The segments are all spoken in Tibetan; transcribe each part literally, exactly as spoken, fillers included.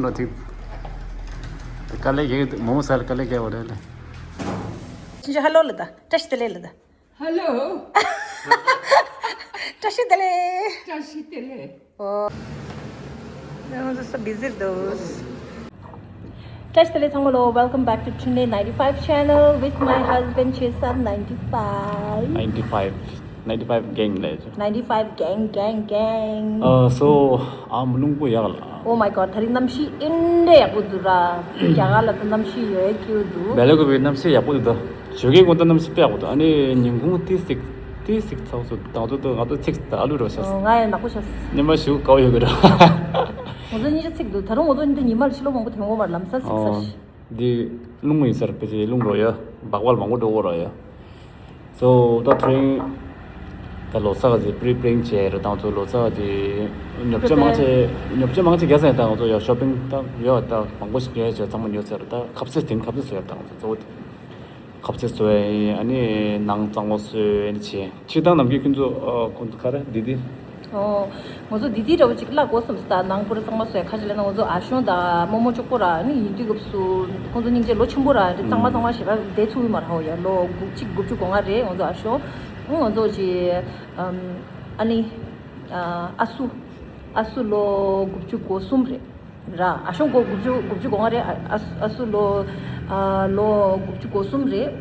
ལོ་ཐིག་དཀའ་ལས་རྒྱག་གི་འདུག་མོ་མོ་ས་ལ་དཀའ་ལས་རྒྱག་པ་རེད་ལ། ཅི་ཧ་ལོ་ལ་ད་བཀྲ་ཤིས་བདེ་ལེགས་ལ་ད། ཧ་ལོ། བཀྲ་ཤིས་བདེ་ལེགས། བཀྲ་ཤིས་བདེ་ལེགས། ཨོ། ང་ཚོ་སོ་བི་ཟི་འདུག་བཀྲ་ཤིས་བདེ་ལེགས་ཚང་མ་ལོ། Welcome back to Trinity ninety-five channel with my husband Chesa ninety-five. ninety-five ninety-five gang ལས། ninety-five gang gang gang. ཨ་སོ་ཨམ་རླུང་པོ་ཡག་ལ། Oh my god, ད་རིང་གནམ་གཤིས་ཨིན་འདྲ་ཡག་པོ་འདུག་ར། རྒྱ་གར་ལ་ད་གནམ་གཤིས་ཡོད་ཀྱི་འདུག་བལ་ལ་གོ་བའི་གནམ་གཤིས་ཡག་པོ་འདུག་ད་ཞོགས་ཀའི་དགོང་དག་གནམ་གཤིས་དཔེ་ཡག་པོ་འདུག་ཨ་ནི་ཉིན་གུང་ཏི་སིག་ཏི་སིག་ཚ་བོ་ཚོ་དང་ཚོ་དང་ང་ཚོ་ཚིག་ད་ཨ་ལུ་རོ་ཤ། ཨོ་ང་ཡང་ནག་པོ་ཤ། ཉི་མ་ཞུ་དགའ་བོ་ཡོད་གི་ར། ང་ཚོ་གཉིས་ཆ་ཚིག་འདུག་ད་རུང་ང་ཚོ་འདི་ཉི་མ་ལ་ཕྱི་ལོགས་མང་པོ་དོན་གོ་མར་ལམ་སང་ཚིག་ས་ཨོ། ཤི། འདི་རླུང་ཡིན་ས་རེད། ཕལ་ཆེར་རླུང་རོ་ཡ་སྦག་སྦག་མང་པོ་འགྲོ་གོ་ར་ཡ། སོ་ད་ཐེངས་ད་ལོ་གསར་ག་ཚེ་པི་རི་པི་རིང་བྱས་རེད། དང་ཚོ་ལོ་གསར་ག་ཚེ་ཉོ་ཆ་མང་ཆེ་ཉོ་ཆ་མང་ཆེ་རྒྱག་ས་ཡིན། ད་ང་ཚོ་ཡ་ཤོ་པིང་ད་ཡོད་ད་མང་པོ་ཞིག་ཉོས་བྱས་ཚང་མ་ཉོས་ཚར་རེད། ད་ཁ་ཟས་དེང་ཁ་ཟས་བཟོས་ཡ་ད་ང་ཚོ་གཙོ་བོ་དེ་ཁ་ཟས་བཟོས་ཡ་ཡིན། ཨ་ནི་ནང་གཙང་མ་བཟོས་ཨ་ནི་བྱས། ཕྱི་དང་ནམ་རྒྱུན་ཁྱོད་ཚོ་ཁོང་ཚོ་ག་རེ་འདི་འདི། ཨོ། ང་ཚོ་འདི་འདི་འདྲ་བོ་ཅིག་བརླག་དགོས་བསམ་སྟ། ནང་པུར་གཙང་མ་བཟོས་ཁ་ཅིག་ལས་ན་ང་ཚོ་ཨ་ཞང་དང་རྨོ་མོ་གཅིག་པོ་ར་ནི་ཡིན་དུས་སྐབས་སུ་ཁོང་ཚོ་སྙིང་རྗེ་ལོ་ཆེན་པོ་ར་རེད། གཙང་མ་གཙང་མ་ཞེ་དྲག་བསྡད་ཚུགས་ཡོད་མ་རེད། ཧོ་ཡ་ལོ་དགུ་གཅིག་དགུ་བཅུ་གོ་ལྔ་རེད་ང་ཚོ་ཨ་ཞང་། ཨང་ང་ཚོ་ཅི་ཨ་ནི་ཨ་སུ་ཨ་སུ་ལོ་དགུ་བཅུ་གོ་གསུམ་རེད། ར། ཨ་ཞང་གོ་དགུ་བཅུ་དགུ་བཅུ་གོ་ལྔ་རེད། ཨ་ཨ་སུ་ལོ་ཨ་ལོ་དགུ་བཅུ་གོ་གསུམ་རེད།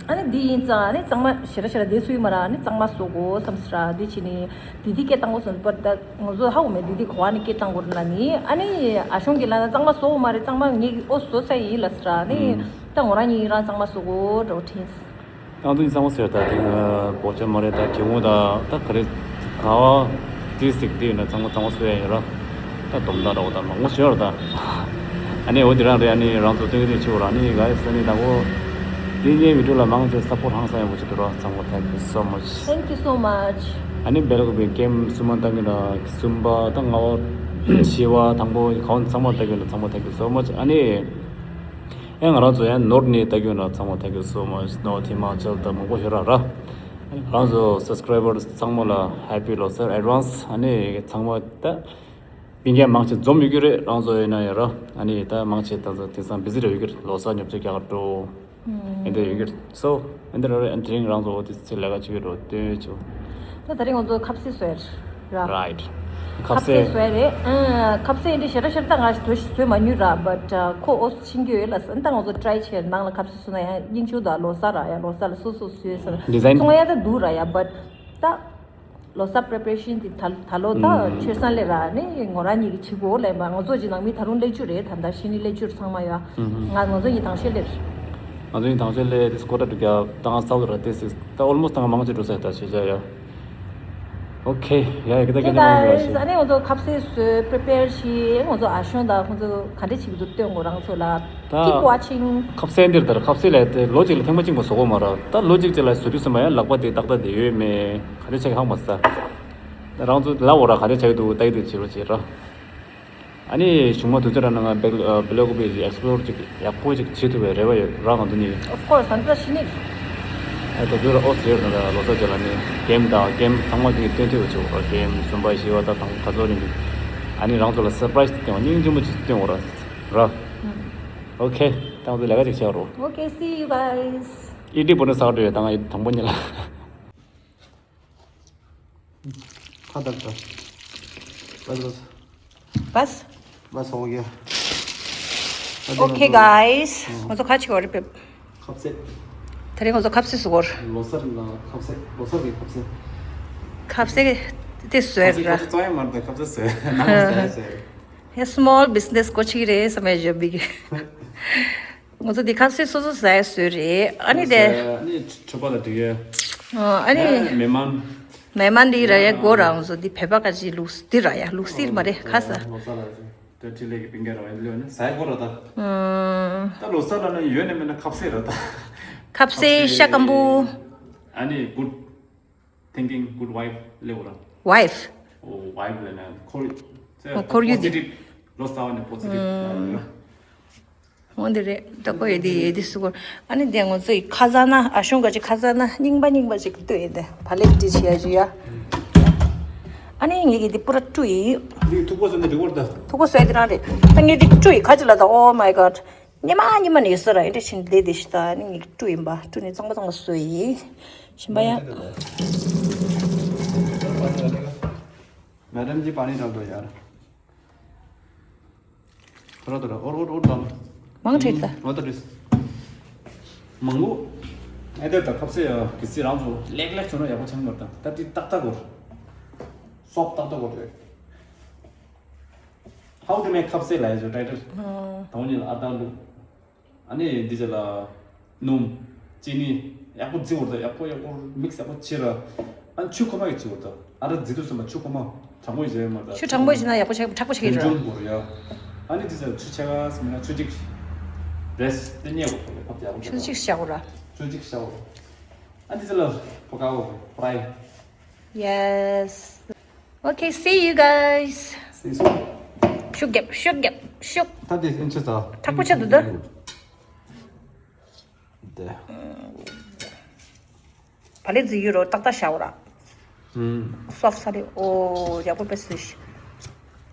ཨ་ནི་འདི་ཡིན་ཙང་ཨ་ནི་གཙང་མ་ཞེ་དྲག་ཞེ་དྲག་བསྡད་ཚུགས་ཡོད་མ་ར། ཨ་ནི་གཙང་མ་བཟོ་དགོས་བསམ་སི་ར། འདི་བྱས་ནི་འདི་འདི་སྐད་བཏང་དགོས་བསམ་པར་ད་ང་ཚོ་ཧ་གོ་མེད། འདི་འདི་གོ་བ་ནི་སྐད་བཏང་དགོས་རེད་ལ་ནི། ཨ་ནི་ཨ་ཞང་གི་ལ་ན་གཙང་མ་བཟོ་དགོས་མ་རེད། གཙང་མ་ངེད་ཀྱི་ཨོ་བཟོ་ཚར་ཡིན་ལ་སི་ར། ཨ་ནི་ད་ང་རང་ཉིད་རང་གཙང་མ་བཟོ་དགོས་འགྲོ་དྲན། ཏང་ཏུ་ཡིན་ཚང་མ་ཟེར་ད་དེ་བོ་ཅ་མ་རེད། ད་གི་འོ་ད་ད་ག་རེ་ག་བ་དེ་སིག་དེ་ཡིན་ན་ཚང་མ་ཚང་མ་སོ་ཡ་ཡིན་ར། ད་སྡོམ་ད་ར་བ་ད་མང་པོ་ཞོར་ད། ཨ་ནི་འོ་དེ་རང་རེད། ཨ་ནི་རང་ཚོ་སྟོན་གི་དེ་ཆེ་བོ་ར། ཨ་ནི་ག་ཡི་ས་ནི་ད་གོ་དེ་ངའི་བི་ཌིའོ་ལ་མང་ཆེ་སབ་པོར་ཧང་སང་ཡག་པོ་བྱེད་དུ་ར། ཚང་མ་thank you so much. Thank you so much. ཨ་ནི་བེ་ལ་གོ་བི་གེམ་གསུམ་མ་ད་གི་ན་གསུམ་པ་ད་ང་བ་བཞི་བ་དང་པོ་ག་བ་ཚང་མ་ད་གི་ན་ཚང་མ་thank you so much. ཨ་ནི། ཡང་ང་རང་ཚོ་ཡང་ནོར་ནས་ལྟ་རྒྱུ་ན་ཚང་མ་thank you so much. ནོར་ཐི་མ་ཅལ་ད་མང་པོ་ཡོད་ར་ར། ང་རང་ཚོ་སབ་སི་ཀ་རའི་བར་ཚང་མ་ལ་ཧེ་པི་ལོ་གསར་ཨེ་ཌ་ཝན་སི། ཨ་ནི་ཚང་མ་ད་སྤུན་ཀྱག་མང་ཆེ་འཛོམས་ཡོད་ཀྱི་རེད། རང་ཚོ་ཡིན་ན་ཡང་ར། ཨ་ནི་ད་མང་ཆེ་ད་ཚོ་དེང་སང་བི་ཟི་རེ་ཡོད་ཀྱི་རེད། ལོ་གསར་ཉོ་ཆ་རྒྱག་འགྲོ། ཨེ་འདྲ་ཡོད་ཀྱི་རེད། སོ་ཨེ་འདྲ་ར་རེད། ཨ་དེ་རིང་རང་ཚོ་འོ་དེ་ཚེ་ལས་ཀ་བྱེད་ཀྱི་རོ་སྟོན་ཆོག་ད་ད་རིང་ང་ཚོ་ཁ་ཟས་བཟོས་ར། རའིཊ། ཁ་ཟས་བཟོས་རེད། ཨ་ཁ་ཟས་འདི་ཞེ་དྲག་ཞེ་དྲག་ང་བཟོས་བཟོས་མ་མྱོང་ར། བཊ་ཁོ་ཨོ་ཕྱིན་རྒྱུ་ཡོད་ལ་ཟེར། ད་ང་ཚོ་ཊི་རའི་བྱས་ནང་ལ་ཁ་ཟས་བཟོས་ན་ཡང་སྙིང་རྗེ་ད་ལོ་གསར་ར་ཡ་ལོ་གསར་ལ་སོ་སོ་བཟོས་ཟེར། ཌི་ཛའིན་བཙོང་ཡ་ད་འདུག་ར་ཡ། བཊ་ད་ལོ་གསར་པི་རི་པེ་རེ་ཤན་འདི་ད་ད་ལོ་ད་ཆོས་སང་ལས་ར་ནི་ངོ་རང་ཉིད་ཀྱི་བྱེད་དགོས་ལས་མ། ང་ཚོ་ཅི་ནང་མི་ད་རུང་ལས་བཅུ་རེད། ད་ད་ཤི་ནི་ལས་བཅུ་ཚང་མ་ཡ། ང་ང་ཚོ་གཉིས་དང་ཤོས་ལས། ང་ཚོ་གཉིས་དང་ཤོས་ལས་དེ་སྐོར་ད་འགྲོ་རྒྱ་ད་ང་སའུ་ཐི་ར་དེ་སི་ད་ཨོལ་མོ་སི་ད་ང་མང་ཆེ་འགྲོ་ས་ད་ཤེས་བྱ་ཡ། ཨོ་ཁེ། ཡ་ཡ་གི་ད་གི་ད་ང་ར་ཤེས། ཨ་ནི་ང་ཚོ་ཁ་ཟས་བཟོས་པི་རི་པེ་ར་བྱས། ང་ཚོ་ཨ་ཞང་དང་ཁོང་ཚོ་ག་འདྲ་བྱེད་ཀྱི་འདུག་སྟོན་དགོས་རང་ཚོ་ལ། Keep watching. ཁ་ཟས་འདིར་དར་ཁ་ཟས་ལས་ལོ་གཅིག་ལ་ཐེངས་མ་གཅིག་མ་བཟོ་གོ་མ་ར། ད་ལོ་གཅིག་ཅིག་ལ་བཟོ་དུས་ཙམ་པ་ཡང་ལག་པ་དེ་ཏག་ཏག་དེ་ཡོད་མེད་ག་འདྲ་ཆགས་ཀྱི་ཧང་མ་ས། རང་ཚོ་ལ་འོ་ར་ག་འདྲ་ཆགས་ཀྱི་འདུག་ལྟ་ཡི་འདུག་བྱེད་རོགས་བྱེད་ར། ཨ་ནི་གཞུང་མ་དུས་ཚོད་ར་ན་ང་བེག་བེ་ལོ་གོ་བི་ཨེག་སི་པོ་ལོར་ཅིག་ཡག་པོ་ཅིག་བྱེད་ཐུབ་པའི་རེ་བ་ཡོད་ར་ང་ཚོ་གཉིས། Of course. ཨ་ནི་ད་ཤི་ནི། ཨ་ད་ཚོད་ར་ཨོ་ཟེར་ན་ད་ལོ་ཙཱ་ཅིག་ལ་ནི་གེམ་དང་གེམ་ཚང་མ་དེ་སྟོན་ཐུབ་པ་བྱེད་འོ་ར། གེམ་གསུམ་པ་བཞི་བ་ད་དང་ག་ཚོད་ནི་འདུག་ཨ་ནི་རང་ཚོ་ལ་སར་པ་རའི་སི་སྟོན་བ་སྙིང་རྗེ་མོ་ཅིག་སྟོན་འོ་ར་ར། ཨོ་ཁེ། ད་ང་ཚོ་ལས་ཀ་ཅིག་བྱེད་རོགས། Okay, see you guys. ཨི་ཏི་བོ་ནི་ས་ཀ་འགྲོ་ཡོད་ད་ང་ཨི་དང་པོ་ཉིད་ལ། ཁ་བཏགས་ད། बस बस। बस हो गया। Okay, guys. ང་ཚོ་ཁ་ཆེ་བ་རེད་པས། ཁ་ཟས། དེ་རིང་ང་ཚོ་ཁ་ཟས་སུ་གོར། ལོ་གསར་ལ་ཁ་ཟས། ལོ་གསར་གྱི་ཁ་ཟས། ཁ་ཟས་དེ་བཟོས་ར། ཁ་ཟས་ཁ་ཟས་བཙོང་ཡ་མ་རེད་ད། ཁ་ཟས་བཟོས། ནང་ལ་བཟས་བཟས། ཧེ་སི་མོལ་བི་ཛི་ནེ་སི་སྒོ་ཕྱེ་གི་རེད་བསམ་ཡ་ཞོ་བི་གི། ང་ཚོ་འདི་ཁ་ཟས་སོ་སོ་ཟ་ཡ་བཟོས་རེད། ཨ་ནི་དེ། ཨ་ནི་མཆོད་པ་ལ་འགྲིག་ཡ། ཨ་ནི། མེ་མན། མེ་མན་འདི་ར་ཡ་སྒོ་ར་ང་ཚོ་འདི་བོད་པ་ཀ་ཅི་ལུགས་འདི་ར་ཡ་ལུགས་སྲོལ་མ་རེད་ཁ་ཟས། ལོ་གསར་ལ་ད་ཁྲི་ལས་ཀྱི་པིང་ག་ར་ཡ་ལོས་ནི་ཟ་ཡ་སྒོ་ར་ད། ད་ལོ་གསར་ལ་ནི་ཡོད་ནི་མེད་ན་ཁ་ཟས་ར་ད། ཁ་ཟས་ཤ་སྐམ་པོ། ཨ་ནི་གུད། Thinking good wife ལེའུ་ར། Wife། ཨོ་ཝའིཕ་ལབ་ན་ཁོར་ཡུག་ཨོ་ཁོར་ཡུག་དེ། པོ་སི་ཊིབ་ལོ་ཙཱ་བ་ནས་པོ་སི་ཊིབ་ཨ། འོ་འདི་རེད། ད་ཁོ་ཡེ་དེ་ཡེ་དེ་སུ་གོ། ཨ་ནི་དེ་ང་ཚོ་ཡི་ཁ་ཟས་ན་ཨ་ཞུང་ག་ཅི་ཁ་ཟས་ན་རྙིང་པ་རྙིང་པ་ཅིག་ལྟོས་ཡེ་དེ་བ་ལེབ་ཏི་ཆི་ཡ་ཅི་ཡ། ཨ་ནི་ངེད་ཀྱི་འདི་པུ་ར་བཀྲུ་ཡིན། འདི་ཐུག་པ་བཟོས་ནས་འགྲིག་པར་ད། ཐུག་པ་བཟོས་དེ་རང་རེད། ད་ངེད་འདི་བཀྲུ་ཡིན་ག་ཅི་ལ་ད། Oh my god. ཉི་མ་ཉི་མ་ནས་ཡོད་ས་ར་ཨེ་འདྲ་ཕྱིན་ལས་དེ་ཤི་ད་ནི་ངེད་བཀྲུ་ཡིན་པ་བཀྲུ་ནས་གཙང་མ་གཙང་མ་བཟོས་ཡིན། ཞིམ་པ་ཡ། मैडम जी पानी डाल दो यार। थोड़ा थोड़ा और और और डाल। མང་དྲགས་ད། ང་ད་རེས། མང་པོ། ཨེ་དེ་ད་ཁ་ཟས་ཡ་གི་སི་རང་ཚོ་ལེགས་ལེགས་བྱུང་ན་ཡག་པོ་ཆགས་མར་ད། ད་དེ་ཏག་ཏག་གོ། སོབ་ཏག་ཏག་གོ་རེད། How to make ཁ་ཟས་ལ་ཡ་ཚོ་ཊའི་ཊལ། དང་པོ་ཉིད་ལ་ཨ་ཏར་བླུགས། ཨ་ནི་འདི་ཚོ་ལ་སྣུམ། ཅི་ནི། ཡག་པོ་བརྫི་བར་དང་། ཡག་པོ་ཡག་པོ་མིག་སི་ཡག་པོ་བྱེད་ར། ཨ་ནི་ཆུ་ཁོག་མ་གི་བྱེད་བར་དང་། ཨ་ར་བརྫི་དུས་ཙམ་པ་ཆུ་ཁོག་མ་དྲང་པོ་བྱེད་མ་དང་། ཆུ་དྲང་པོ་བྱེད་ན་ཡག་པོ་ཆགས། མཁྲེགས་པོ་ཆགས་ཀྱི་རེད། དྲང་པོ་བྱེད་དགོས་རེད་ཡ། ཨ་ནི་འདི་ཚོ་ལ་ཆུ་ཆ་ག་ཙམ་མིན་ན་ཆུ་གཅིག་རེས་དེ་རྙེད་དགོས་རེད། ཕབ་ཡག་པོ་ཆུ་གཅིག་བཞག་དགོས་ར། ཆུ་གཅིག་བཞག་དགོས། ཨ་འདི་ཚོ་ལ་ཕོ་ཁ་བོ་ཕ་རའི། Yes. Okay, see you guys. See you soon. ཤུགས་རྒྱབ། ཤུགས་རྒྱབ། ཤུགས། ད་དེ་ཨིན་ཆི་ཚ། མཁྲེགས་པོ་ཆགས་འདུག་ད། དེ། བ་ལེ་ཛི་ཡུ་རོ་ཏག་ཏག་ཤའོ་ར། ཨུམ། སོབ་ས་རེ། ཨོ་ཡག་པོ་པེ་སི་ཤི།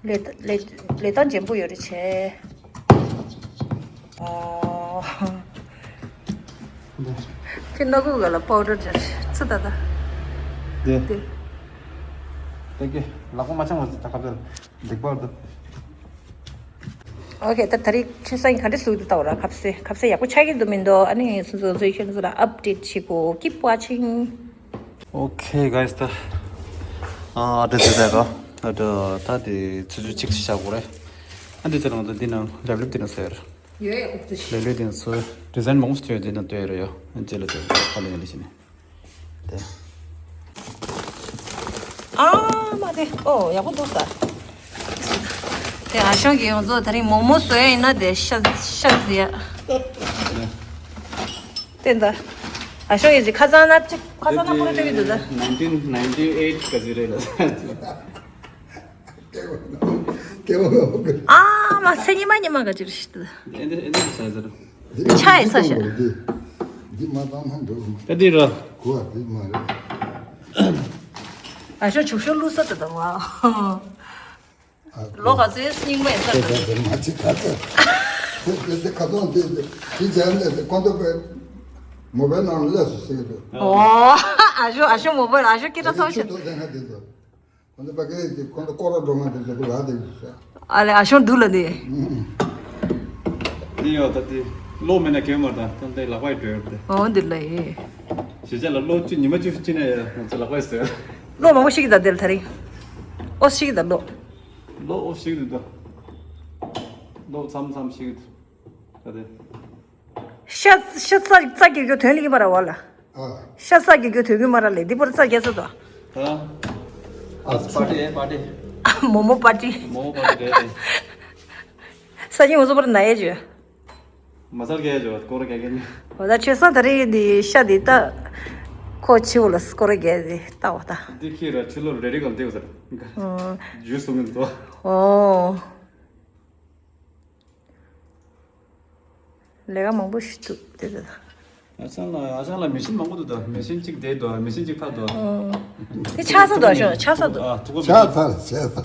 ལས་ལས་ལས་སྟངས་འཇམ་པོ་ཡོད་རེད་བྱས། ཨོ། དེ་ནག་ཁུག་ག་ལ་པའོ་ཌར་སྦྱར་ཚུ་ད་ད། དེ། དེ། དེ་གི་ལག་པ་མ་འཆང་བ་ད་ཁ་བརྡ། འགྲིག་པར་འདུག་ཨོ་ཁེ། ད་ད་རེས་ཁྱེད་ཚོ་ག་འདྲ་བཟོས་འདུག་ལྟ་བ་ར། ཁ་ཟས་ཁ་ཟས་ཡག་པོ་ཆགས་ཀྱི་འདུག་མི་འདུག་ཨ་ནི་སོ་སོ་སོའི་ཁྱེད་ཚོ་ལ་ཨབ་ཌེཊ་བྱེད་དགོས། Keep watching. Okay guys, ད་ཨ་ད་ད་ད་ད་ད་ད་དེ་ཆུ་ཆུ་གཅིག་ཅིག་བཞག་དགོས་རེད། ཨ་འདི་ཚོ་ང་ཚོ་འདི་ནང་ལེབ་ལེབ་འདི་ནང་བཟོས་རེད། ཡོད་ཡོད། ཨོ་ཙི་ཤི། ལེབ་ལེབ་འདི་ནང་བཟོས། ཌི་ཛའིན་མང་པོ་ཞིག་ཡོད། འདི་ནང་བསྟོད་ཡོད་རེད་ཡོ། ཨ་ཅེ་ལ་དེ་ཁ་ལེ་ལེ་བྱས་ནས། དེ། ཨ་མ་དེ། ཨོ་ཡག་པོ་འདུག་ས། དེ་ཨ་ཞང་གིས་ཡོངས་རྫོགས་ད་རིང་མོག་མོག་བཟོས་ཡིན་ན་དེ་ཤ་ཤ་ཟི་ཡ། དེ་འདྲ། ཨ་ཞང་གིས་ཁ་སང་ན་ཅིག་ཁ་སང་ན་ཁོ་རང་སྤྲད་ཀྱི་འདུག་ད། nineteen ninety-eight ག་ཚོད་རེད་ལ། སྐྱེ་བ་ལོ། སྐྱེ་བ་ལོ། ཨ་མ་ཚེ་ཉི་མ་ཉི་མ་ག་ཅིག་རེད་ཤི་ད། ཨེ་འདི་ཨེ་འདི་ཆ་ཟེར། འདི་ཆ་ཡི་ས་ཤ། འདི་འདི་མ་བཏང་ན་འགྲོ། ད་འདི་ར། གོ་བ་འདི་མ་རེད། ཨ་ཞོ་ཆུ་ཤོ་བླུགས་ས་ད་ད་བ། ལོ་ག་ཚོད་སྙིང་མེད་ས་ད། དེ་དེ་མ་ཅི་ད་ད། དེ་དེ་དེ་ཁ་སང་དེ་དེ་དེ་བྱས་ནས་དེ་ཁོང་ཚོ་པའི་མོ་པའི་ནང་ལ་སླེབས་སོང་ཟེར་གི་འདུག་ཨོ། ཨ་ཞོ་ཨ་ཞོ་མོ་པའི་ཨ་ཞོ་སྐད་གྲགས་ཚོགས་ཤིག་ཨ་ཞོ་ཆུ་ཐོག་ལྡན་ཁ་དེ་ཚོ། ཁོང་ཚོ་ཕ་གི་དེ་ཁོང་ཚོ་སྐོར་ར་འགྲོ་མཁན་དེ་ཚོ་ལ་དེ་ཡིན་ས། ཨ་ལེ་ཨ་ཞོ་འདུག་ལ་དེ། དེ་ཡོད་ད་དེ། གློག་མེད་ན་གེ་མར་དང་ད་དེ་ལག་པ་ཡི་འགྲོ་ཡོད་དེ། ཨོ་འདི་ལ་ཡེ། གཞིས་ཆགས་ལ་གློག་བཅུ་ཉི་མ་བཅུ་བཅུ་ན་ཡ་ང་ཚོ་ལག་པ་ཡི་ཟེར། གློག་མང་པོ་ཞིག་གི་ད་དེ་ལ་ད་རིང་། ཨོ་ཞིག་གི་ད་གློག་གློག་ཨོ་ཞིག་གི་ད། གློག་མཚམས་མཚམས་ཞིག་གི་ད་དེ། ཤ་ཤ་ཚ་ཚ་གི་གི་དོན་ལ་ཡིན་པ་ར་བ་ལ། ཨ། ཤ་ཚ་གི་གི་དོན་གི་མ་ར་ལེ་འདི་པར་ཚ་རྒྱ་ཚ་དོ། ད། ཨ་པར་ཏི་ཨེ་པར་ཏི། མོ་མོ་པར་ཏི། མོ་མོ་པར་ཏི་རེད་རེད། ས་ཉིན་ངོ་སོ་པར་ན་ཡེ་ཇུ། མ་ཚར་གེ་ཇུ་སྐོར་གེ་གེ་ནི། འོ་ད་ཆོས་སང་ད་རེས་འདི་ཤ་འདི་ད། ཁོ་ཆེ་བོ་ལ་སྐོར་གེ་འདི་ལྟ་བ་ད། འདི་ཁྱེད་ར་ཆུ་ལོར་རེ་རེ་གམ་དེ་བ་ཟེར། ཨུམ། ཇུ་སོང་གི་འདུག་ཨོ། ལས་ཀ་མང་པོ་ཞིག་འདུག་དེ་ལ། ཨ་ཅང་ལ་ཨ་ཅང་ལ་མེ་ཤིན་མང་པོ་འདུག་ད་མེ་ཤིན་གཅིག་དེ་འདུག་མེ་ཤིན་གཅིག་ཐག་འདུག་ཨོ། དེ་ཆགས་ས་འདུག་ཨ་ཞོ་ཆགས་ས་འདུག་ཨ་ཐུག་པ་ཆགས་ས་ཆགས་ས།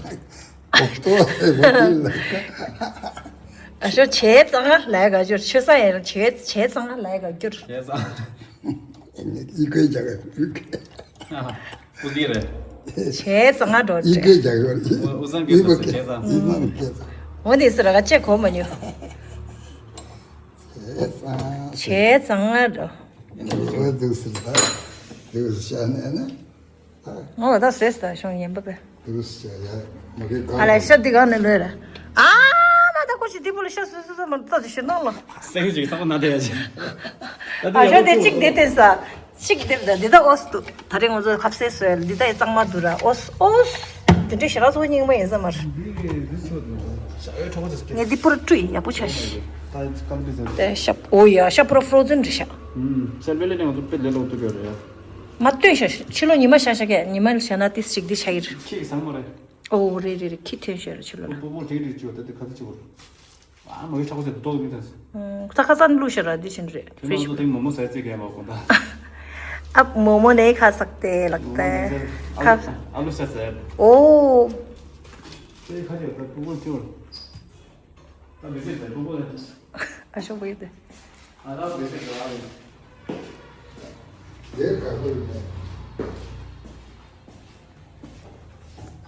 གོག་ཏོ་ཨེ་གོ་དེ་ལ། ཨ་ཞོ་བྱས་ཙང་ང་ལས་ཀ་འགྱུར། ཆོས་ས་ཡར་བྱས་བྱས་ཙང་ང་ལས་ཀ་འགྱུར། བྱས་ཙང་། ཨི་ཀོའི་རྒྱ་གར་ཨི་ཀོའི། ཨ་ཧ། ཀུ་ལི་རེད། བྱས་ཙང་ང་འགྲོ་ཨི་ཀོའི་རྒྱ་གར་ཨི་ཀོའི། ཨུ་ཚང་གི་ཨི་ཀོ་བྱས་ཙང་། ཨི་ཀོ་བྱས་ཙང་། འོ་དེ་སུ་ར་ག་ཅེ་གོ་མ་ཉོ། བྱས་ཙང་། བྱས་ཙང་ང་འགྲོ། འོ་དེ་སུ་ར་དེ་སུ་ཤ་ནས་ན། འོ་ད་ཟེར་ད་ཤོང་ཡན་པ་པས། དེ་སུ་ཤ་ཡ་མ་གི་ག་ཨ་ལ་ཤ་འདི་ག་ནས་ལོས་ར། ཨ་མ་ད་ཁོ་ཅི་འདི་པོ་ལ་ཤ་སུ་སུ་སུ་མ་ད་དེ་ཤི་ནང་ལ། སེང་གེ་ཅིག་ཚང་མ་ན་དེ་ཡ་ཅི། ཨ་ཤ་དེ་གཅིག་དེ་དེ་ས། གཅིག་དེབ་ད་འདི་ད་ཨོས་འདུག་ད་རེས་ང་ཚོ་ཁ་ཟས་བཟོས་ཡ་འདི་ད་ཡི་གཙང་མ་འདུག་ར། ཨོས་ཨོས། དེ་འདྲའི་ཞེ་དྲག་ཚོ་རྙིང་པ་ཡིན་ས་མ་རེད། ངས་འདི་པུར་བཀྲུས་ཡག་པོ་ཆགས་ཤག་དེ་ཤ་ཨོ་ཡ་ཤ་པུར་ཧྥོ་རོ་ཛན་རེད་ཤག་མ་སྟོན་ཤག་ཕྱི་ལོ་ཉི་མ་ཤག་ཤག་གས་ཉི་མ་ཤག་ན་ཏིས་ཅིག་འདི་ཤག་ཡིན། ཨོ་རེད་རེད་རེད། ཁྱི་ཐོན་ཤག་རེད་ཕྱི་ལོ་ན། ཨ་མ་གི་ཆག་སེ་ཏོག་མི་ཐལ། ད་ཁ་སང་བླུགས་ཤག་ར་འདི་བཞིན་རེད། ཁྱོད་རང་ཚོ་དེ་མོ་མོ་ཟ་རྩིས་གས་མ་གོ་ད། अब मोमो नहीं खा सकते लगता है। खा आलू से सर। ओ। ये खा जाओ, तो वो क्यों? तब इसे सर, वो बोले। अशोक भाई थे। आराम से सर, आराम से। देर कर दो।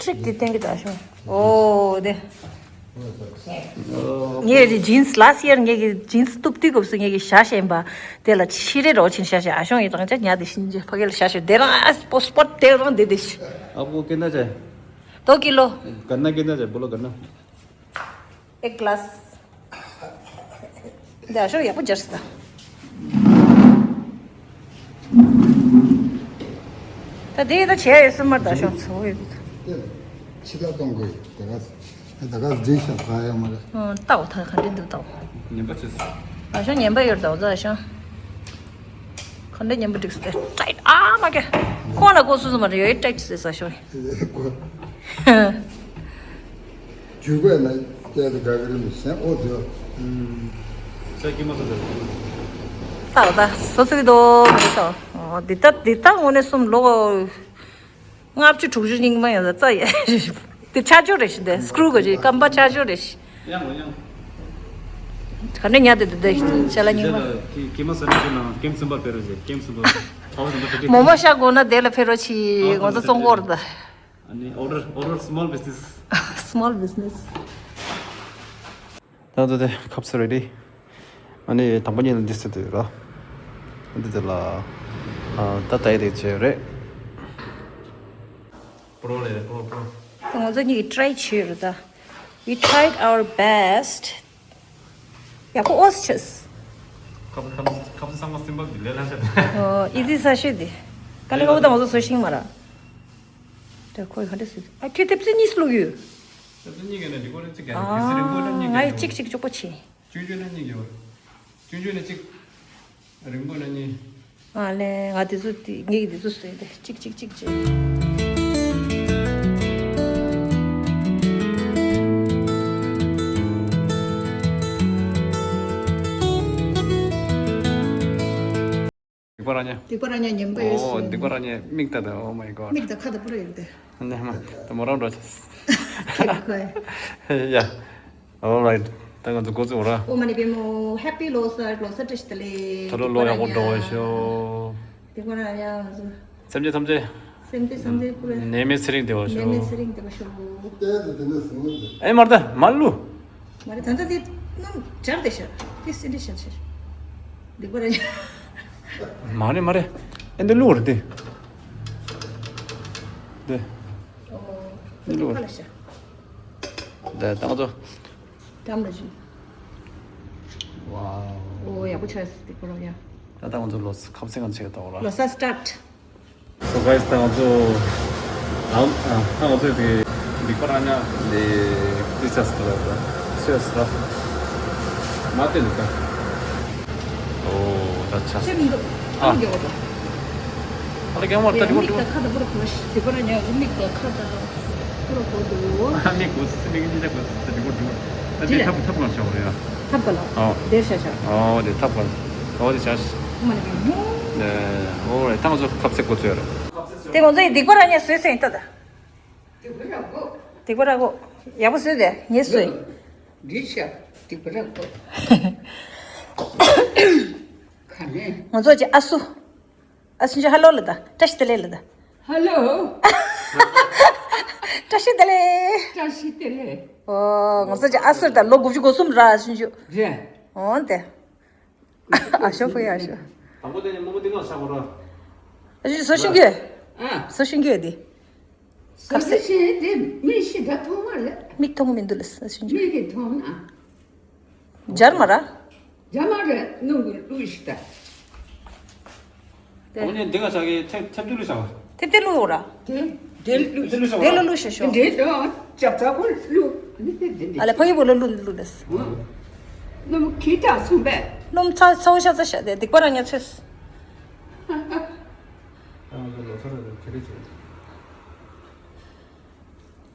ཁྲིག་དེ་བསྟན་གི་ད་ཤོང་། ཨོ་དེ། ངས་རི་ཇིན་སི་ལ་སི་ཡར་ངས་ཀྱི་ཇིན་སི་གཏུབ་དུས་སྐབས་སུ་ངས་ཀྱི་ཞྭ་ཞེན་པ་དེ་ལ་ཕྱི་རེ་རོ་ཆིན་ཞྭ་ཞེན། ཨ་ཤོང་ཡི་དང་ཅག་ཉ་དེ་ཤིན་ཇེ་ཕ་གི་ལ་ཞྭ་ཞེན་དེ་རང་ཨ་སྤོ་སྤོ་དེ་རང་དེ་དེ་ཤི། आपको कितना चाहिए? दो किलो। करना कितना चाहिए? बोलो करना। एक ग्लास। འདི་ཨ་ཤོ་ཡག་པོ་སྦྱར་སོང་། ད་དེ་ད་བྱས་ཡོད་སེམས་མར་ད་ཤོ་ཚོ་ཡོད། ཕྱི་ལ་གཏོང་དགོས་ད་ག་ད་ག་འཛིན་ཤག་ག་ཡོད་མ་རེད། ཨོ་ལྟ་འོ་ད་ག་འདྲ་འདུག་ལྟ་འོ། ཉན་པ་བྱས། ཨ་ཤོ་ཉན་པ་ཡོད་ད་འོ་ད་ཨ་ཤོ། ག་འདྲ་ཉན་པ་འགྲིག་སྟེ་ཊའིཊ་ཨ་མ་ཀེ། ཁོང་ལ་ཀོ་སུ་སུ་མ་རེད་ཡོད་ཊའིཊ་ཟེར་ས་ཤོ། ཇུས་པས་ན་སྐྱེས་ཏེ་དགའ་གི་རེད་མི་སེམས་ཨོ་ཛོ། ས་ཀྱི་མ་ས་ས། ད་ད་སོ་སོ་གི་དོ་མི་ད། འདི་ད་འདི་ད་དངོས་གནས་གསུམ་ལོ། ལྔ་བཅུ་དྲུག་ཅུ་རྙིང་མ་ཡོད་ས་རྩ་ཡ། དེ་ཆ་ཅོ་རེད་ཤི་དེ་སྐྲུ་གོ་ཅི་སྐམ་པ་ཆ་ཅོ་རེད་ཤི། ཡང་ཡང་། ག་ནས་ཉལ་དེ་དེ་དེ་ཤ་ལ་རྙིང་མ། ཀེ་མ་ས་ནི་ཅི་ན་ཀེམ་སུམ་པ་པེ་རོ་ཟེ་ཀེམ་སུམ་པ། མོ་མོ་ཤ་གོ་ན་དེ་ལ་ཕེ་རོ་ཆི་ངོ་ཚ་ཙོང་གོ་ར་ད། ཨ་ནི་order order small business. Small business. ད་ཚོ་དེ་ཁབ་ས་རེ་ཌི། ཨ་ནི་དང་པོ་ཉིད་ལ་འདི་ཟེར་དུས་ར། འདི་དེ་ལ་ཨ་ད་ད་ཡི་དེ་བྱས་རེད། པྲོ་ལེ་པྲོ་པྲོ། ད་ང་ཚོ་གཉིས་ཀྱིས་ཊའི་བྱས་རེད་ད། We tried our best. ཡག་པོ་ཨོས་ཆེས། ཁབ་ཁབ་ཁབ་ཚང་མ་སིམ་པ་གི་ལས་ལ་ཤ། ཨོ་ཨི་ཛི་ས་ཤོད་དེ། ཀ་ལེ་ཁོ་བོ་ད་ང་ཚོ་བཟོ་ཤིང་མ་ར། ད་ཁོས་ག་འདྲ་ཟེར། ཨ་ཁྱོད་ཐེབས་རྩ་གཉིས་སུ་བླུགས་ཡོད། ཐེབས་རྩ་གཉིས་ཀ་ནས་འདི་ཀོ་རེ་གཅིག་ཀ་ནས་ཨ་གི་སི་རིང་པོ་ལ་གཉིས་ཀ་ང་ཡི་ནས་གཅིག་གཅིག་གཅིག་པོ་ཆེ། ཆུང་ཆུང་ལ་གཉིས་ཡོད། ཆུང་ཆུང་ལ་གཅིག་རིང་པོ་ལ་གཉིས། ཨ་ལེ་ང་དེ་ཚོ་དེ་ངེད་ཀྱི་དེ་ཚོ་བཟོས་ཏེ་གཅིག་གཅིག་གཅིག་བྱས། སྡིག་པ་ར་ཉ། སྡིག་པ་ར་ཉ་ཉན་པ་ཡོད་ཨོ་སོང་། སྡིག་པ་ར་ཉ་མིག་ལྟ་དང་Oh my God. མིག་དང་ཁ་དང་པུ་ར་ཡོད་དེ། ནས་མ་ད་མོ་རང་འགྲོ་ཆ། ཁེ་ཁོ་ཡ། Alright. ད་ང་ཚོ་འགོ་བཙུགས་ར། ཨོཾ་མ་ཎི་པདྨེ་ཧོ། Happy ལོ་གསར། ལོ་གསར་བཀྲ་ཤིས་བདེ་ལེགས། ད་ལོ་ལོ་ཡག་པོ་འགྲོ་བ་ཤོག་སྡིག་པ་ར་ཉ་ང་ཚོ། སེམས་ཅན་ཐམས་ཅད། སེམས་ཅན་ཐམས་ཅད་པུ་ར། ནད་མེད་ཚེ་རིང་བདེ་བར་ཤོག་ནད་མེད་ཚེ་རིང་བདེ་བར་ཤོག་ཨེ་མར་ད་མར་ལུ། མ་རེད་ད་ལྟ་དེ་ནམ་སྦྱར་བསྡད་ཤག་དེ་སེ་འདྲ་ཤག་ཤག་སྡིག་པ་ར་ཉ། མ་རེད་མ་རེད། ཨེ་འདི་ལུག་རེད་དེ། དེ། ཨོ། འདི་ལུག་ཁ་ལ་ཤག་དེ་ད་ང་ཚོ། འགྲམ་ལ་བཞུགས། ཝའོ། ཨོ་ཡག་པོ་ཆགས་སོང་སྡིག་པ་ར་ཉ། ད་ད་ང་ཚོ་ལོ་ཁབ་སེ་གང་ཆེ་ག་ད་འོ་ར། ལོ་གསར་སི་ཊར་ཊི། So guys, ད་ང་ཚོ་ཨ་ཨ་ད་ང་ཚོ་དེ་སྡིག་པ་ར་ཉ་དེ་ཏི་ཆ་སི་ལ་ད་སོས་ར་མ་དེ་ལ་ད། ཨོ་ད་ཆ་སི། སེམས་འདུག་ཨ་ཨ་མགྱོགས་པ། ཨ་ལ་རྒན་མོར་ལྟ་དེ་མིག་དང་ཁ་དང་པུ་ར་གོ་ཤི་དེ་པུ་ར་ཉ་གི་མིག་དང་ཁ་དང་པུ་ར་གོ་འདུག་ཨ་མིག་གོ་སི་མིག་གཉིས་ཀ་གོ་སི་དེ་གོ་འདུག་ཨ་དེ་ཐབ་ཐབ་ལ་ཤོག་རེད་ཡ། ཐབ་ག་ལ། ཨོ། དེར་ཤ་ཤ། ཨོ་དེ་ཐབ་ག་ལ། ཨོ་དེ་ཤ་ཤ། མ་ནི་གི་མོ། ཨོ་རེད་ད་ང་ཚོ་ཁབ་སེ་གོ་ཚོད་རེད། དེ་ང་ཚོ་ཡི་སྡིག་པ་ར་ཉ་སོས་སེ་ཡིན་ད་ད། སྡིག་པ་ར་གོ། སྡིག་པ་ར་གོ། ཡག་པོ་བཟོས་ཏེ་ངས་བཟོས། འདི་ཤ་སྡིག་པ་ར་གོ། ག་ནས། ང་ཚོ་ཅི་ཨ་སུ། ཨ་སུ་ཅི་ཧ་ལོ་ལ་ད་བཀྲ་ཤིས་བདེ་ལེགས་ལ་ད། ཧ་ལོ། བཀྲ་ཤིས་བདེ་ལེགས། བཀྲ་ཤིས་བདེ་ལེགས། ཨོ་ང་ཚོ་ཅི་ཨ་སུ་ད་ལོ་དགུ་བཅུ་གོ་གསུམ་ར་ཨ་སུ་ཅི། རེད། ཨོ་དེ། ཨ་ཤོ་ཕུ་ཡ་ཤོ། དང་པོ་དེ་ནི་མོ་མོ་དེ་གང་ཤ་གོ་ར། ཨ་ཅི་སོ་ཤིང་གི། ཨ། སོ་ཤིང་གི་དེ། སོ་ཤིང་དེ་མི་ཤི་ད་མཐོང་མ་རེད། མིག་མཐོང་མི་འདུག་ལ་སོ་ཤིང་གི། མིག་གིས་མཐོང་ན། སྦྱར་མ་ར། སྦྱར་མ་རེད་ནང་གི་བླུགས་ཤི་ད། དེ། ཨོ་ནི་འདི་ག་ཆ་གི་ཐེབས་ཐེབས་དུ་ལུས་ཤ་བ། ཐེབས་དེ་བླུགས་ར། དེ་དེ་བླུགས་དེ་ལུས་ཤ་བ། དེ་ལ་བླུགས་ཤ་ཤོ། དེ་ལ་ཅབ་ཚ་གོ་བླུགས་ནི་དེ་དེ་འདི། ཨ་ལེ་ཕ་གི་བོ་ལ་བླུགས་བླུགས་ལས། སྣུམ་གི་ད་སུམ་པས། སྣུམ་ཚ་ཚ་བོ་ཤ་ཚ་ཤ་དེ་སྡིག་པ་ར་ཉ་ཚོས། ཨ་ང་ཚོ་ལོ་ཚ་ར་ཁྱེད་རེ་ཚོ།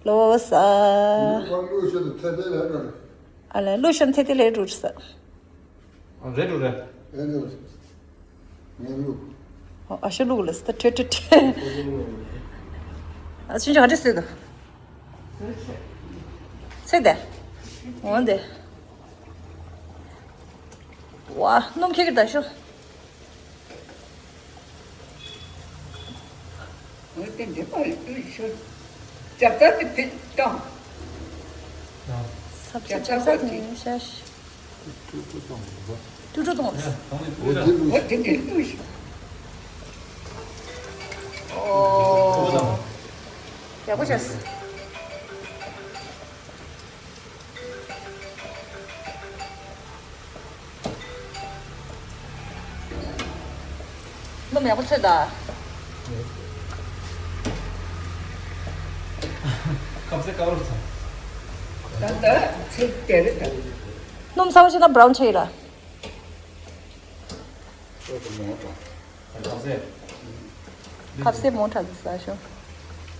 ལོ་ས། ཨ་ལེ་ལུ་ཤོན་ཐེ་ཐེ་ལེ་རུ་ས། རེད་འགྲོ་རེད། ཨེ་འགྲོ། ངས་ལུ། ཨ་ཤོ་ལུག་ལ་སི་ཏ་ཁྲེ་ཁྲེ་ཁྲེ། ཨ་ཆུང་ཆུང་ཧ་ཏི་སི་དོ། སེ་དེ། འོན་ཏེ། ཝ་སྣུམ་ཁེ་གི་ད་ཤོ། འོན་ཏེ་འདི་པར་ཤོ། ཅབ་ཙ་དེ་ཕིད་དང་། ས་ཕྱི་ཅབ་ཙ་ནི་ཤ་ཤ། ཀྲུ་ཀྲུ་གཏོང་། ཀྲུ་ཀྲུ་གཏོང་། འོ་དེ་འདྲ་ལྟོས་ཤིག་ཨོ། ཡག་པོ་བྱས། སྣུམ་ཡག་པོ་ཚོས་ད། ཁབ་སེ་ཀ་བར་ཚ། ད་ད་ཚེ་དེ་རེད་ད། སྣུམ་ཚ་བོ་ཞིག་ན་བྷ་རའུན་ཆགས་ཡོད་ར། ཁབ་སེ་མོ་ཏྲ། ཁབ་སེ། ཁབ་སེ་མོ་ཏྲ་ཟ་ཤོ།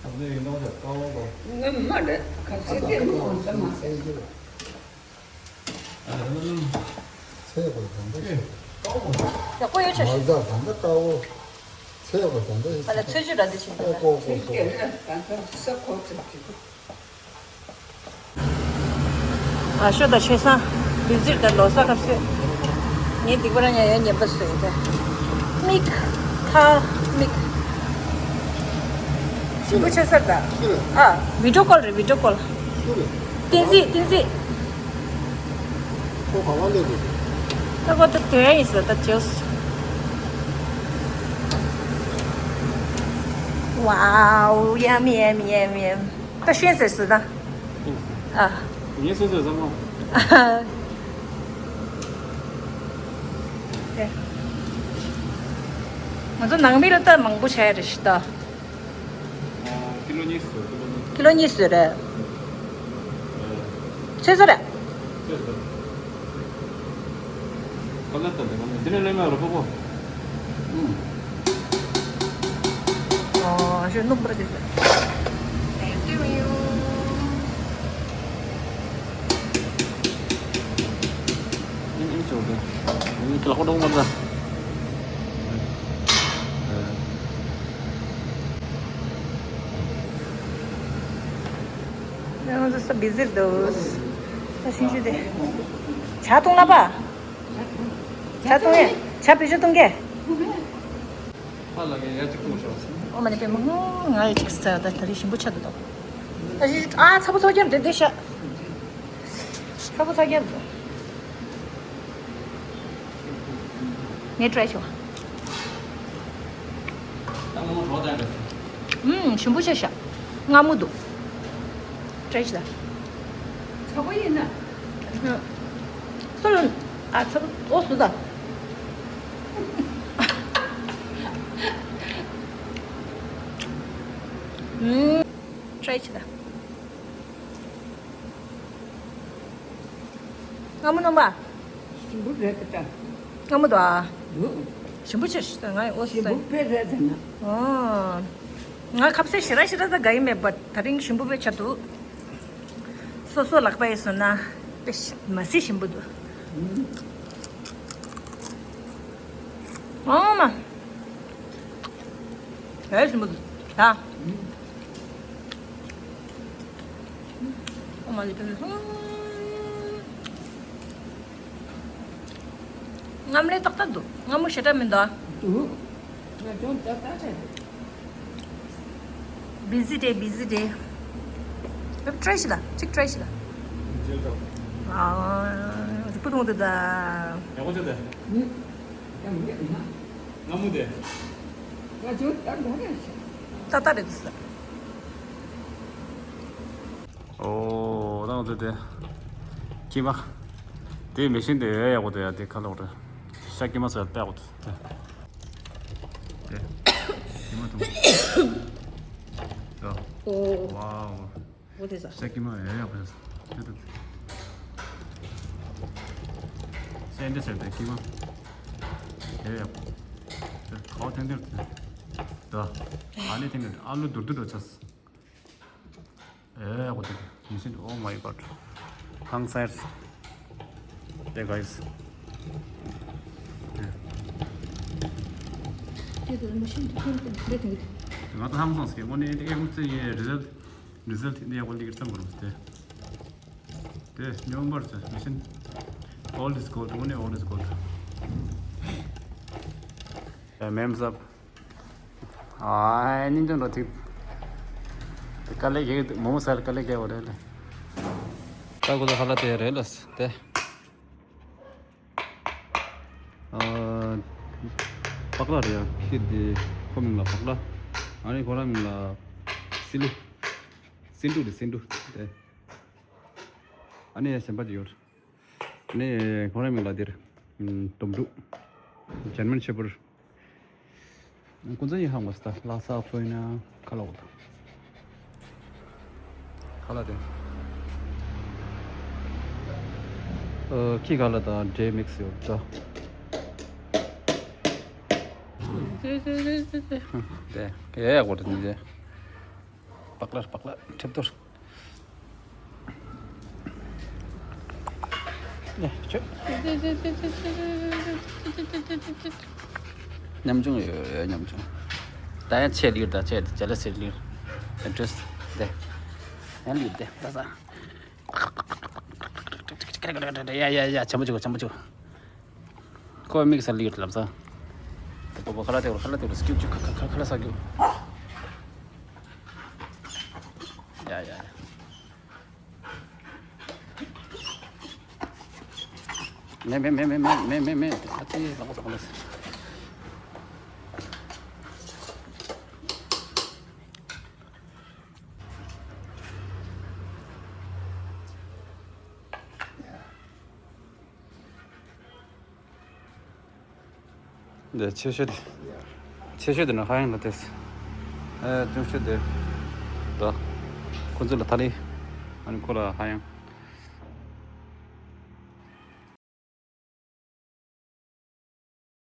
ཁབ་སེ་ཡིན་ནོ་ཅག་ཀ་བོ་གོ། ངས་མ་རེད། ཁབ་སེ་དེ་མོ་ཟ་མ་ཟ་ཡི་རེད། ཚེ་གོ་ད་འདི་ཞིག་ཡག་པོ་ཡོད་ཆ་མ་ཞིག་ཟ་ད་འདི་ཀ་བོ། ཚེ་གོ་ད་འདི་ཞིག་ཨ་ལ་ཚེ་ཆུ་ར་འདི་ཞིག་ཨེ་གོ་གོ་གོ། ཚེ་དེ་ད་ད་ས་གོ་ཚེ་ཅིག་ཨ་ཤོ་ད་ཆོས་སང་བི་ཟིར་ད་ལོ་ས་ཁབ་སེ། ངའི་སྡིག་པ་ར་ཉ་ཡ་ཉན་པ་སོས་ད། མིག་ཐ་མིག་ཞིམ་པོ་ཆགས་སར་ད། ཨ་བི་ཌིའོ་ཀོལ་རེད་བི་ཌིའོ་ཀོལ། བསྟན་འཛིན་བསྟན་འཛིན། ཁོ་ག་བ་སླེབས་ཡོད། ད་ཁོ་ད་དོན་ཡིན་ཟེར་ད་ཇོས། Wow, yum, yum, yum, yum. ད་ཤེས་ཟེར་ཟེར་ད། ཨ། ངས་སོ་སོའི་བསམ་བློ། ཨ། ང་ཚོ་ནང་མི་ལ་ལྟ་མང་པོ་བྱས་རེད་ཤི་ད། ཀི་ལོ་གཉིས་སུ། ཀི་ལོ་གཉིས་སུ་རེད། ཚོད་ཚོད་རེད། ཚོད་ཚོད། ཀ་ལ་ཏ་ལེ་ཀ་ལ་འདི་ནས་ལེན་མ་རོ་པོ་པོ། ཨོ་ཞུ་ནུབ་པར་དེ། Thank you. ཨིན་ཨིན་ཆོག་གི། ཨིན་ཀི་ལ་ཧོ་ཏོང་མ་ཛ། ང་ཚོ་ས་བི་ཟིར་འདུག་ད་ཤིང་ཆུ་དེ། ཇ་འཐུང་ལ་པ། ཇ་འཐུང་ཡས། ཇ་བེད་སྤྱོད་གཏོང་གས། ཨ་ལ་ངས་ཡ་གཅིག་འཐུང་ཤོག་ཨོ་མ་ནི་པེ་མ་ཧུ། ང་ཡ་གཅིག་ཟ་ད་ད་རེས་ཞིམ་པོ་ཆགས་འདུག་ད་ཞིག་ཨ་ཚ་པོ་ཚ་རྒྱབ་འདི་འདི་ཤ། ཚ་པོ་ཚ་རྒྱབ་འདུག་ངས་ཀྲའི་ཆོག་ད་ངོ་མ་གྲོགས་ལྡན་རེད། ཨུམ་ཞིམ་པོ་ཆགས་ཤག་སྔ་མོ་འདུག་ཀྲའི་ཆོག་ད། ཚ་པོ་ཡིན་ན། སོ་ལོ། ཨ་ཚ་པོ་ཨོ་སུ་ད། ཨུམ། ཀྲའི་ཆོག་ད། སྔ་མོ་ནོམ་པ། ཞིམ་པོ་རེད་ད། སྔ་མོ་དོ་ཨ། འདུག་ཞིམ་པོ་ཆེ་ཞིག་ང་ཡི་ཨོ་ཞིམ་སི་པོ་དཔེ་རེད་ཟེར་ན། ཨོ། ང་ཁ་ཟས་ཞེ་དྲག་ཞེ་དྲག་ད་དགའ་ཡི་མེད་པ་ད་རིང་ཞིམ་པོ་དཔེ་ཆགས་འདུག་སོ་སོ་ལག་པ་ཡིས་བཟོས་ན་དཔེ་མ་སྲིད་ཞིམ་པོ་འདུག་ཨོ་མ། དཔེ་ཞིམ་པོ་འདུག་ད། ཨོ་མ་ལི་ཏི་ལི། ཧུམ། སྔ་མོ་ལས་ཏག་ཏག་འདུག་སྔ་མོ་ཞེ་དྲག་མི་འདུག་འདུག་ང་ཅུང་ཏག་ཏག་རེད། བི་ཟི་ཌེ། བི་ཟི་ཌེ། ཨ་ཀྲའི་ཞིག་ལ། གཅིག་ཀྲའི་ཞིག་ལ། ཨ། རིག་པ་མཐོང་འདུག་ད། ཡག་པོ་བྱས་ཏེ། ནི། ཡང་མེད་ན། སྔ་མོ་དེ། ང་ཅུང་ཏག་ཏག་རེད་ཤག་ཏག་ཏག་རེད་འདུག་ས། ཨོ། ད་ང་ཚོ་དེ་ཀི་མ། དེ་མེ་ཤིན་དེ་ཡག་པོ་དེ་ཡ་དེ་ཁ་ལོག་རེད། ཤ་ཀི་མ་ཟེར་དཔེ་ཡག་པོ་དེ། དེ་ཀི་མ་འཐུང་། ཨོ། ཝའོ། ཨོ་དེ་ཟ། ཤ་ཀི་མ་ཡག་ཡག་པོ་དེ་ཟ། དེ་དེ། ཤ་འདི་ཟེར་དེ་ཀི་མ། ཡག་ཡག་པོ། དེ་ཁའོ་ཐེང་ཐེང་དེ། དེ། ཨ་ནི་ཐེང་ཐེང་ཨ་ལུ་དུར་དུར་འགྲོ་ཆས། ཨེ་ཨོ་དེ་ཡིན་ཤིན། Oh my God. ཧང་སངས་ཏེ་guys. དེ། དེ་དུ་མ་ཤིན་དུ་ཐོན་ཏེ་འདི་དེ་དེ། ང་ད་ཧང་སངས་ཀྱི་དངོས་གནས་དེ་ཨེ་ཁུ་ཚེ་ཡི་རི་ཟལ་རི་ཟལ་དེ་འདི་ཡག་པོ་འདི་གིར་ཙམ་གོ་རུ་དེ། དེ་ཉོན་པར་ཚེ་མ་ཤིན། All is gold. དངོས་གནས་all is gold. ཡ་མེམ་སབ། ཨ་ནི་འདོན་རོ་ཐིག་དཀའ་ལས་ཀྱི་མོ་མོ་སལ་དཀའ་ལས་ཀྱི་བ་རེད་ལ། ད་གོ་ད་ཧ་ལ་དེ་རེད་ལ་དེ། ཨ། པག་ལ་རེད་ཡ། ཁྱི་དེ་ཁོ་མིང་ལ་པག་ལ། ཨ་ནི་ཁོ་རང་མིང་ལ་སི་ལུ། སིན་ཏུ་རེད་སིན་ཏུ་དེ། ཨ་ནི་ཡ་གཞན་པ་ཅིག་ཡོད། ཨ་ནི་ཁོ་རང་མིང་ལ་དེར། དོམ་ཕྲུག German Shepherd. ཁོ་ཚོ་ཡི་ཧང་བ་སྟ་ལ་ས་ཕོ་ཡིན་ན་ཁ་ལོག་ད། ཁ་ལ་དེ། ཨ་ཁྱི་ཁ་ལ་དང་འདྲེ་མིག་སི་ཡོད་ད། དེ་ཡ་ཡག་པོ་རེད་འདི། པག་ལར་པག་ལར་ཁྲེབ་ཐོར། ཉམ་ཆུང་ཡོད་ཡོད་ཉམ་ཆུང་། ད་ཡང་ཆེད་ལིར་ད་ཆེད་ཇ་ལ་སེར་ལིར། ཨེ་འདྲེས་དེ། ཡང་ལིར་དེ་ད་ས། ཡ་ཡ་ཡ་ཆམ་པོ་ཆུ་ཆམ་པོ་ཆུ། ཁོ་མིག་སར་ལིར་ལབ་ས། དེ་པོ་པོ་ཁ་ལ་དེ་བོ་ཁ་ལ་དེ་བོ་སྐྱུག་སྐྱུག་ཁ་ཁ་ཁ་ལ་ས་སྐྱུག་ཡ་ཡ་ཡ། མེ་མེ་མེ་མེ་མེ་མེ་མེ་མེ། ཨ་ཙི་ལག་པ་ལག་པ་ལག་པ། འདི་ཆེ་ཤོས་དེ། ཆེ་ཤོས་དེ་ནི་ཧ་ཡང་ལ་ཏེས། ཨེ་ཆུང་ཤོས་དེ། ད། ཁོ་ཚོ་ལ་ཐ་ལི། ཨ་ནི་ཁོ་ལ་ཧ་ཡང་།